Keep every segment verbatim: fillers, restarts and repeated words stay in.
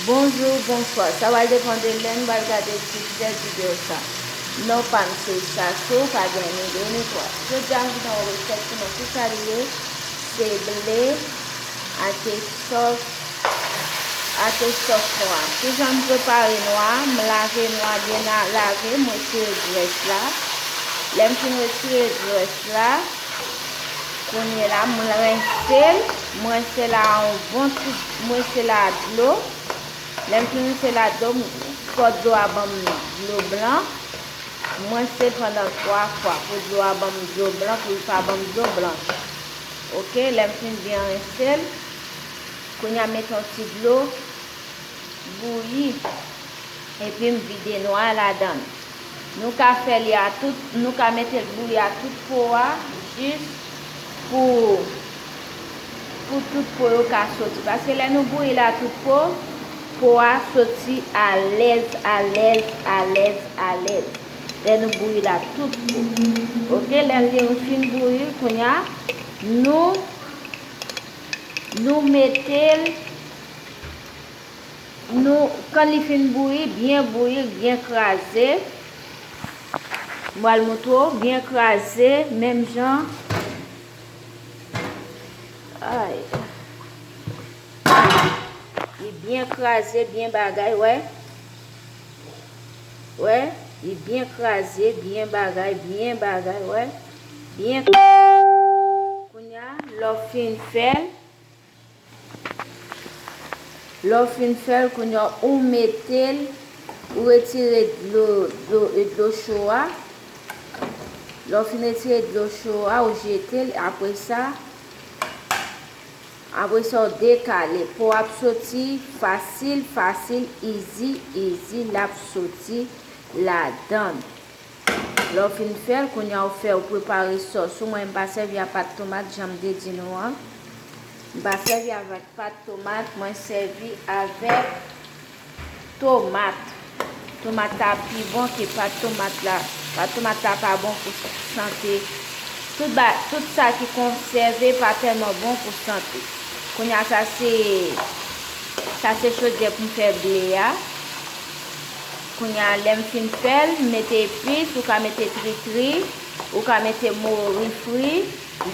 Bonjou, bonswa. Sa va depann de lè n pral gade ti tèt videyo sa. Non pa m se Chachou, pa gen ni de ni twa. Jodi a m vin yon resèt pou nou ki salye, se ble ate sòs, ate sòs nwa. Kijan m prepare nwa? M lave nwa byen lave, mwen tire grès la. Lè m fin retire grès la, kounye la, mwen rense l, mwen rense l a yon bon ti, mwen rense l a dlo. Lè m fin rense l a dlo, fò dlo a ban m dlo blan. Mwen rense l pandan twa fwa pou dlo a ban m dlo blan, pou l pa ban m dlo blanch. Oke, lè m fin byen rense l, kounye a m mete yon ti dlo bouyi, epi m vide nwa a ladan l. Nou ka fè li a tout, nou ka mete l bouyi a tout po a, jis pou, pou tout po yo ka soti. Paske lè nou bouyi l a tout po, po a soti alèz, alèz, alèz, alèz. Lè nou bouyi l a tout po. Oke, lè li fin bouyi, kounye a, nou, nou mete l, nou, kan li fin bouyi, byen bouyi, byen kraze. M pral montre w, byen kraze, menm jan. Ay. Li byen kraze, byen bagay, wè. Wè, li byen kraze, byen bagay, byen bagay, wè. Byen kraze. Kounye a, lè w fin fè l, lè w fin fè l, kounye a, ou mete l, ou retire dlo, dlo, dlo cho a. Lè w fin retire dlo cho a, ou jete l. Apre sa, apre sa, w dekale. Po ap soti fasil, fasil, easy, easy, l ap soti ladan l. Lè w fin fè l, kounye a w fè, w prepare sòs ou. Mwen, m pa sèvi a pat tomat, jan m te di nou an. M pa sèvi avèk pat tomat, mwen sèvi avèk tomat. Tomat la pi bon ke pat tomat la. Pat tomat la pa bon pou sante. Tout ba, tout sa ki konsève pa tèlman bon pou sante. Kounye a sa se, sa se chodyè pou m fè ble a. Kounye a lè m fin fè l, m mete epis, ou ka mete tritri, ou ka mete mori fri,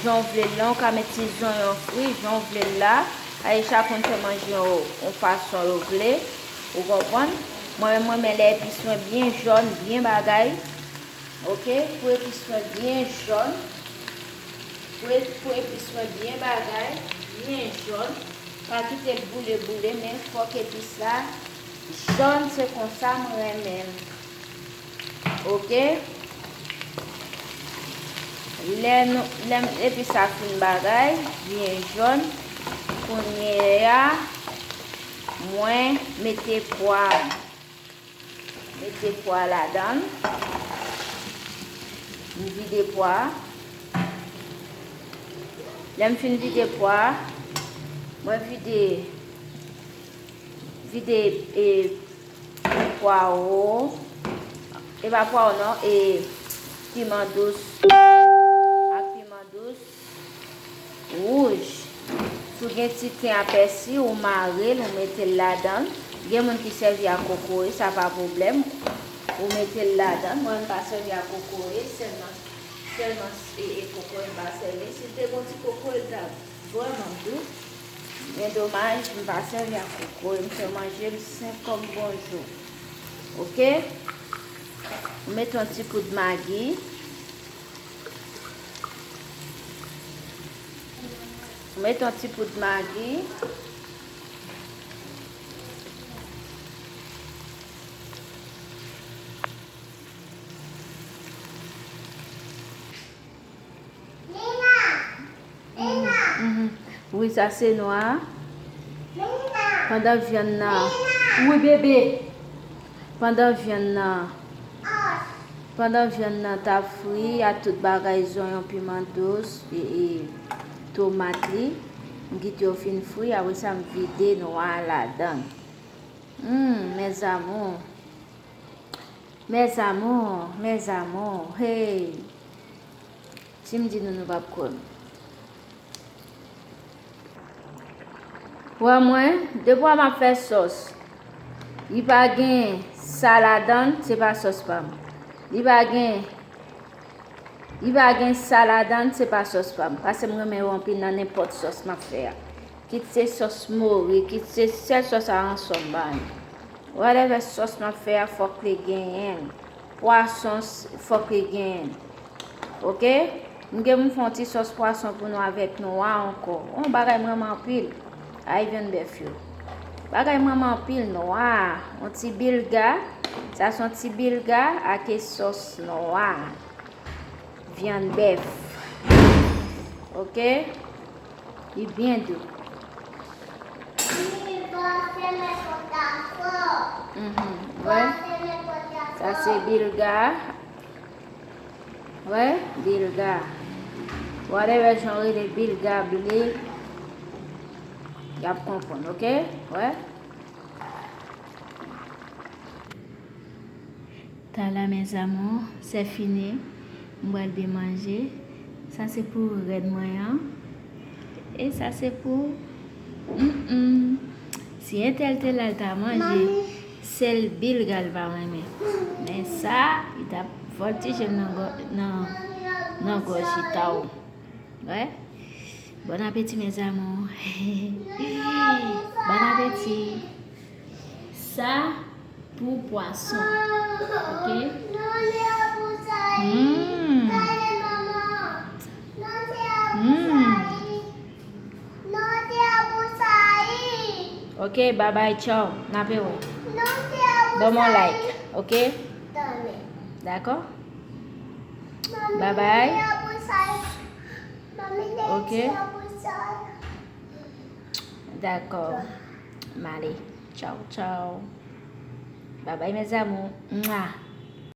jan w vle l lan, ou ka mete ti zonyon fri, jan w vle l la. Ayisyen konn fè manje yo yon fason yo vle. Ou konprann? Mwen menm, mwen renmen lè epis mwen byen jòn, byen bagay. Oke? Pou epis mwen byen jòn. Pou e, pou epis mwen byen bagay, byen jòn. Pa kite l boule boule, men fòk epis la jòn, se konsa mwen renmen l. Oke? Lè nou, lè m, epis sa fin bagay, byen jòn, kounye a, mwen mete pwa, mete pwa ladan l. M vide pwa. Lè m fin vide pwa, mwen vide, vide, e, pwawo, e pa pwawo non, e piman dous ak piman dous wouj. Si w gen ti ten a pèsi, ou mare l, ou mete l ladan l. Gen moun ki sèvi ak kokoye, sa pa pwoblèm. Ou mete l ladan l. Mwen, m pa sèvi ak kokoye, sèlman, sèlman, e, e, kokoye m pa sèvi. Si l te gon ti kokoye, l ta vrèman dou. Men domaj, m pa sèvi ak kokoye, m fè manje m senp kòm bonjou. Oke? M mete yon ti poud magi. M mete yon ti poud magi. Mhm. Wi, sa se nwa. Pandan vyann nan. Wi, bebe. Pandan vyann nan. Pandan vyann nan t ap fri ak tout bagay, zonyon, piman dous, e, e, tomat li, m kite yo fin fri, apre sa m vide nwa a ladan. Hmm, mes amours. Mes amours, mes amours, hey. Si m di nou, nou p ap kwè m. Wè mwen, depi w ap fè sòs, Li pa gen sa ladan l, se pa sòs pa m. Li pa gen, li pa gen sa ladan l, se pa sòs pa m. Paske m renmen yo anpil nan nenpòt sòs m ap fè a. Kit se sòs mori, kit se sèl sòs a ansò m ba yo. Whatever sòs m ap fè a, fòk li genyen l. Pwason, fòk li genyen l. Oke? M gen pou m fè yon ti sòs pwason pou nou avèk nwa ankò. Yon bagay m renmen anpil. Ay vyann bèf yo. Bagay m renmen anpil, nwa. Yon ti bilga. Sa se yon ti bilga ak sòs nwa. Vyann bèf. Oke? Li byen dou. Mhm, wè. Sa se bilga. Wè, bilga. Whatever jan w rele bilga, ble, y ap konprann, oke? Wè. Tala, mes amours, c'est fini. M pral byen manje. Sa se pou rèd mwen an. E sa se pou, mm, mm. Si entèl te la, l ta manje. Sèl bilga l pa renmen. Men sa, li t ap vòltije m nan gò-, nan, nan gòj chita w. Wè. Bon apeti, mes amours. Bon apeti. Sa pou pwason. Oke? Mm. Mm. Oke, babay, tchaw. N ape wè. Ban m yon like, oke? Dakò? Babay. Oke? Dakò. M ale. Tchaw, tchaw. Babay, mes amours. Mwa.